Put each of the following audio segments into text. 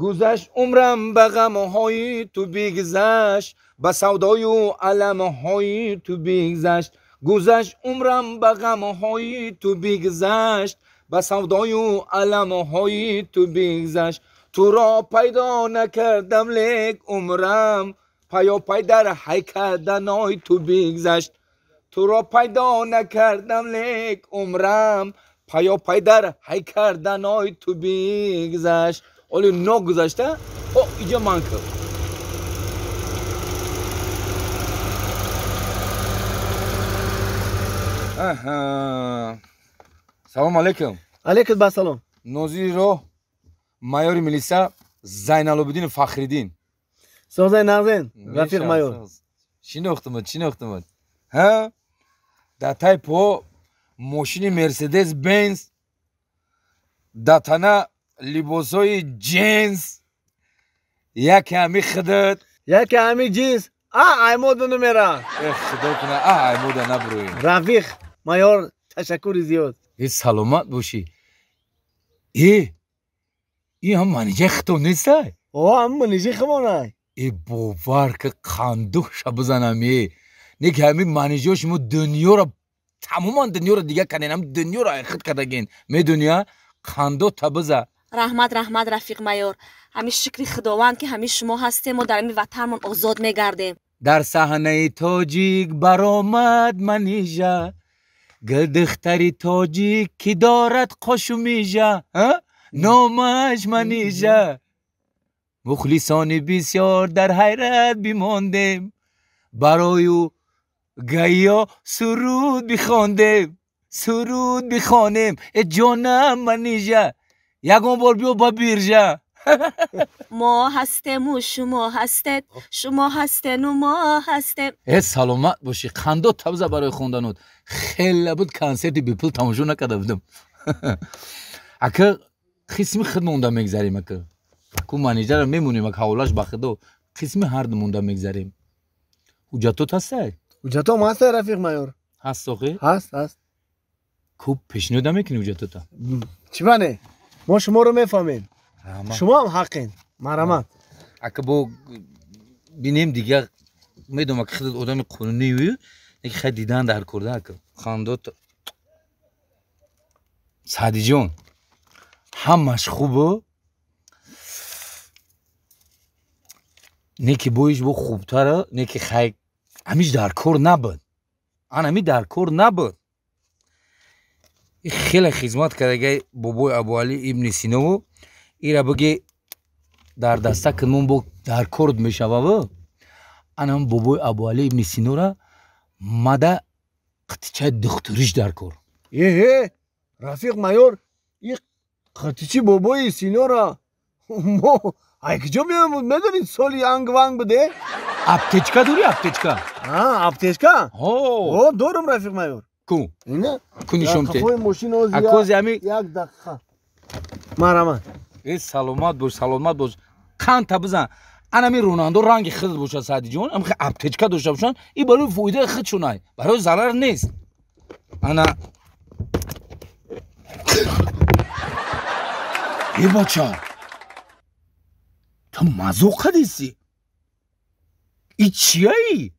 Гузашт умрам ба ғамҳои ту бигзашт, ба савдою аламҳои ту бигзашт. Гузашт умрам ба ғамҳои ту бигзашт, ба савдою аламҳои ту бигзашт. Туро пайдо накардам, лек умрам паёпай дар ҳай карданой ту бигзашт. Туро пайдо накардам, лек умрам паёпай дар ҳай карданой ту бигзашт. Оли ногузашта о иҷа ман кар. Салом алейкум. Алейкум басалом. Нозири роҳ майори милиса Зайналобиддин Фахриддин. Созай нағзен, рафиқ майор. Шинохтумад, шинохтумад. Ҳа? Дар тай по мошини Мерседес Бенз, дар тана либосҳои ҷинс, яке ҳами худат, яке ҳами ҷинс. А аймода номера. Э худо куна, а аймода набурӯем. Рафиқ майор, ташаккури зиёд. Э саломат бошӣ. Э ин ҳам маниҷаи худтон нестай? О, ҳам маниҷаи худмонай. Э бовар ки қандуша бизанам. Э не ки ҳамин маниҷаҳо шумо дунёро тамоман дунёро дига карден, ҳам дунёро айхуд кардагин. Медонӣ, а қандо табиза. Раҳмат, раҳмат, рафиқ майор. Ҳамин шукри худованд ки ҳамин шумо ҳастем, мо дар ҳамин ватанмон озод мегардем. Дар саҳнаи тоҷик баромад Манижа, гулдухтари тоҷик ки дорад қошу мижа, номаш Манижа. Мухлисони бисёр дар ҳайрат бимондем, барою гайё суруд бихондем, суруд бихонем. Э ҷонам Манижа, ягон бор биё ба биржа. Мо ҳастему шумо ҳастед, шумо ҳастену мо ҳастем. Э саломат бошӣ. Қандо табза барои хонданот. Хеле буд консерти бепул тамошо накарда будам. Ака қисми худ монда мегзарем, ака. Ку манеҷерро мемонем, ака ҳаволаш ба худо. Қисми ҳарду монда мегзарем. Ҳуҷҷатот ҳастай? Ҳуҷҷатом ҳастай, рафиқ майор. Ҳаст охи? Ҳаст, ҳаст. Ку пешниҳод намекунӣ ҳуҷҷатота? Чӣ бане? Мо шуморо мефаҳмем. Шумо ҳам ҳаққен. Марҳамат. Ака бо бинем дига, медонам ака худат одами қонунию, яки хай дидан дар корда ака. Хандот Саъдиҷон, ҳамаш хубу, не ки боиш бо хубтара, не ки хай ҳамиш дар кор набуд. Ан ҳами дар кор набуд. Хеле хизмат кардагай бобои Абуалӣ ибни Синову, ира биги дар даста кунмон бо дар корд мешававу. Анам бобои Абуалӣ ибни Синора мада қитичаи духтуриш дар кор. Эҳе, рафиқ майор, и қитичи бобои Синора мо ай куҷо меоем? Медонед соли анг ванг буде? Аптечка дорӣ, аптечка? А, аптечка? Ҳо. О, дорум, рафиқ майор. Ку? Ина? Ку нишон те? Қафои мошин ози Акози ҳами як дақиқа. Марҳамат. Э саломат бош, саломат бош. Қандта бизан. Анами ронандо ранги худат бошад, Саъдиҷон, ам хе аптечка дошта бошанд, и барои фоидаи худшонай, барои зарар нест. Ана э бача, ту мазоқ кардисӣ? И чияи?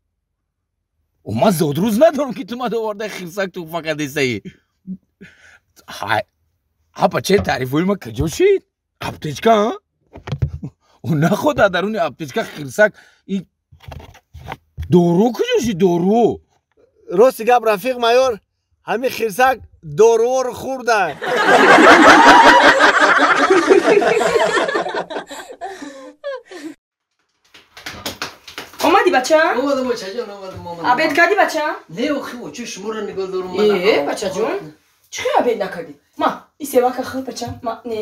О ман зодрӯз надорам ки ту мада овардаи хирсак туҳфа кардисаи. Ҳа бачаи таърифҳои ман куҷо шид? Аптечка, а? О наход дар даруни аптечка хирсак и дору куҷо шид, дору? Рости гап, рафиқ майор, ҳамин хирсак доруворо хӯрда. Омадӣ бача? Омадам, бачаҷон, омадам, омадам. Обед кардӣ, бача? Не, охи, очи шуморо нигоҳ дорум. Э, бачаҷон, чӣ хел обед накардӣ? Ма, и севака хӯр, бача. Ма, не.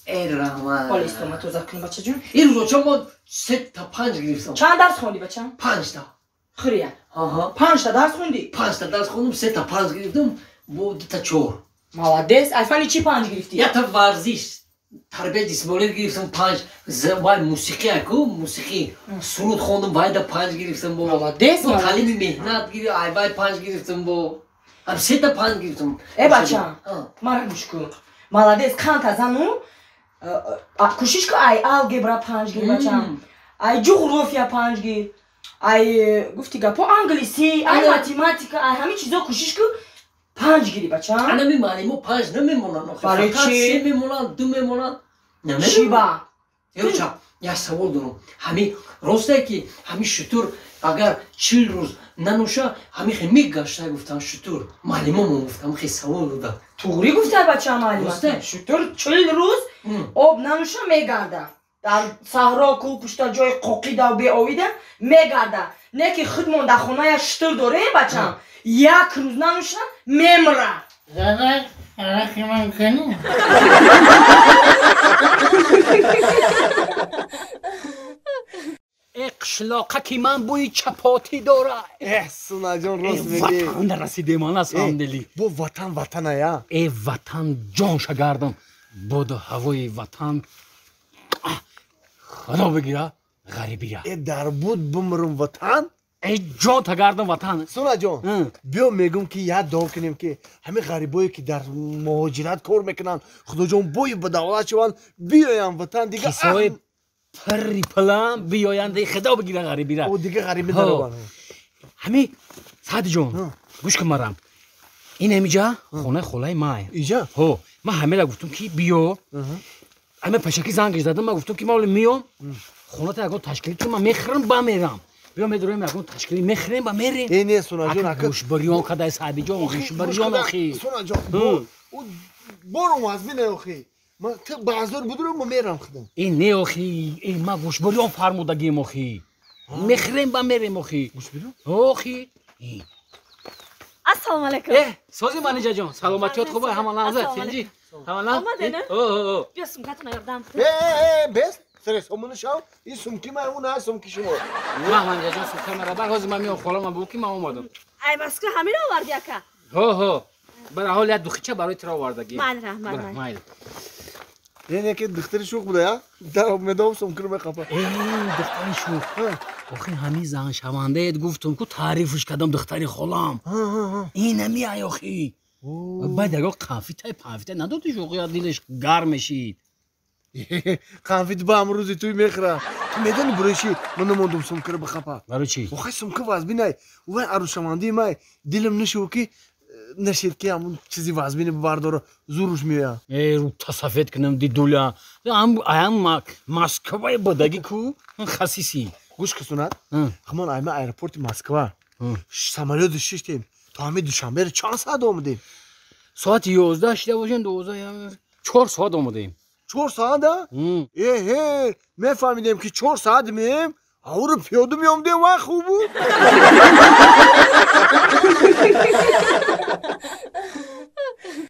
Э, раҳмат. Ҳоли истома тоза кунӣ, бачаҷон. Ин рӯзоча мо 3 та 5 гирифтам. Чанд дарс хондӣ, бача? Панҷта. Хӯрия. Аҳа. Панҷта дарс хондӣ? Панҷта дарс хондум, 3 та 5 гирифтам, бо 2 та 4. Молодец. Ай фани чӣ панҷ гирифтӣ? Якта варзиш, тарбияи ҷисмонӣ гирифтам панҷ, вай мусиқӣ аку, мусиқӣ, суруд хондум, вайда панҷ гирифтам бо. Молодец. Бо таълими меҳнат гири, ай вай панҷ гирифтам бо. Ҳам 3 та 5 гирифтам. Э бача, мара гӯш кун. Молодец, қанта зану. Кӯшиш ку ай алгебра 5 гир бачам. Ай ҷуғрофия 5 гир. Ай гуфти гапо англисӣ, ай математика, ай ҳамин чизо кӯшиш ку 5 гири бачам. Анами муаллимо 5 намемонанд. Барои чӣ? 3 мемонанд, 2 мемонанд. Чӣ ба? Ёча, як савол дорам. Ҳамин ростае ки ҳамин шутур агар 40 рӯз нанӯша, ҳамин хе мегашта гуфтан шутур. Муаллимомон гуфтам, хе савол дода. Туғрӣ гуфта бачам муаллима. Шутур 40 рӯз об нанӯша мегарда. Дар саҳро кӯҳ пушта ҷои қоқида беовида мегарда. Не ки худмон дар хона як шутур дорем бачам. Як рӯз нанӯша мемра. Занак, арақи ман кани? Э қишлоқа ки ман бӯи чапотӣ дора. Э Сунаҷон рост мегӣ. Ватан расидем ана самдели. Бо ватан ватаная. Э ватан ҷонша гардам. Боду ҳавои ватан худо бигира ғарибира. Э дар буд бумрум ватан. Э ҷон тагардам ватан. Сунаҷон, биё мегум ки як дуо кунем ки ҳамин ғарибое ки дар муҳоҷират кор мекунанд, худоҷон бои ба давлат шаванд, биёянд ватан дига. Кисои пирри пилам биёянд, худо бигира ғарибира. О дига ғарибӣ дарованд. Ҳамин Саъдиҷон, гӯш кун марам. Ин ҳамиҷа хонаи холаи май. Иҷа? Ҳо, ман ҳамера гуфтум ки биё. Ҳамин пешакӣ зангиш задам, ман гуфтум ки ман оле миём, хоната ягон ташкилӣ кун, ман мехӯрам ба мерам. Биё медорем ягон ташкилӣ мехӯрем ба мерем. Э не Сунаҷон, ака гӯшбариён кадай Саъдиҷон, гӯшбариён охи. Сунаҷон, борум аз бина охи. Ман ту баъзор будурам, ман мерам худам. Э не охи, э ман гӯшбариён фармудагим охи. Мехӯрем ба мерем охи. Гӯшбариён? Охи. Ассалому алайкум. Э, сози манижаҷон, саломатиёт хуб, ҳама лаҳза, тинҷӣ. Ҳама лаҳза. Омаден? О. Биё сумкатона ёрдам. Э, бес, стресс, омону шав, ин сумки ман, он ҳа сумки шумо. Ман манижаҷон сумка мара бар, ҳозир ман меом хола ман бу ки ман омадам. Ай Москва ҳамин оварди ака? Ҳо, ҳо. Бара ҳол як духича барои туро овардагӣ. Майли, раҳмат, майли. Яъне ки духтари шух буда, я? Дар медом сумкиро меқапа. Э, духтари шух. Охи ҳамин заншавандаед гуфтум ку таърифш кардам духтари холам. Ин ҳами ай охи. Баъд ягон қанфитай панфитай надоди шӯхия дилаш гарм мешид. Қанфит ба амрӯзи туй мехӯра. Ту медони барои чӣ ман намондум сумкиро бихапа? Барои чӣ? Охи сумка вазбинай. Вай арӯсшавандаи май дилам нашуд ки нашед ки ҳамун чизи вазбини бардора зуруш меояд. Э рута сафед кунам дидуля. Аям Москваи бодагӣ ку хасисӣ. Гӯш ки Сунат, ҳамон айма аэропорти Москва самолёт шиштем то ҳамин Душанберо чанд соат омадем? Соати 11 шида бошем, 12 4 соат омадем. 4 соат? Эҳе, мефаҳмидем ки 4 соат меем, авро пиёда меомадем, вай хуб буд.